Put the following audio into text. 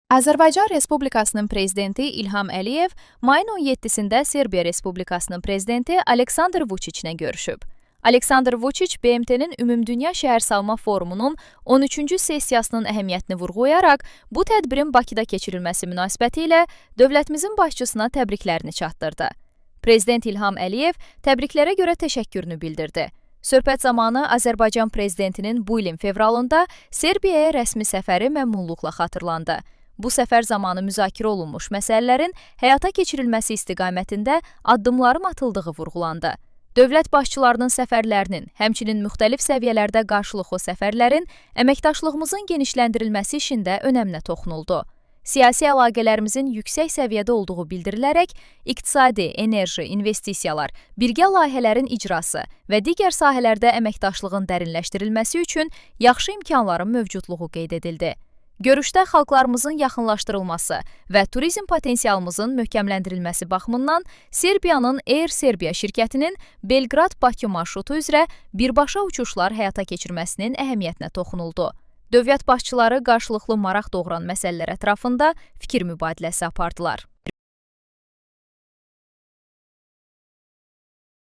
Azərbaycan Respublikasının prezidenti İlham Əliyev mayın 17-sində Serbiya Respublikasının prezidenti Aleksandr Vučićlə görüşüb. Aleksandr Vučić BMT-nin Ümumdünya Şəhərsalma Forumunun 13-cü sessiyasının əhəmiyyətini vurğulayaraq bu tədbirin Bakıda keçirilməsi münasibətilə dövlətimizin başçısına təbriklərini çatdırdı. Prezident İlham Əliyev təbriklərə görə təşəkkürünü bildirdi. Söhbət zamanı Azərbaycan prezidentinin bu ilin fevralında Serbiyaya rəsmi səfəri məmnunluqla xatırlandı. Bu səfər zamanı müzakirə olunmuş məsələlərin həyata keçirilməsi istiqamətində addımların atıldığı vurğulandı. Dövlət başçılarının səfərlərinin, həmçinin müxtəlif səviyyələrdə qarşılıqlı səfərlərin əməkdaşlığımızın genişləndirilməsi işində önəminə toxunuldu. Siyasi əlaqələrimizin yüksək səviyyədə olduğu bildirilərək, iqtisadi, enerji, investisiyalar, birgə layihələrin icrası və digər sahələrdə əməkdaşlığın dərinləşdirilməsi üçün yaxşı imkanların mövcudluğu qeyd edildi. Görüşdə xalqlarımızın yaxınlaşdırılması və turizm potensialımızın möhkəmləndirilməsi baxımından Serbiyanın Air Serbia şirkətinin Belqrad-Bakı marşrutu üzrə birbaşa uçuşlar həyata keçirməsinin əhəmiyyətinə toxunuldu. Dövlət başçıları qarşılıqlı maraq doğuran məsələlər ətrafında fikir mübadiləsi apardılar.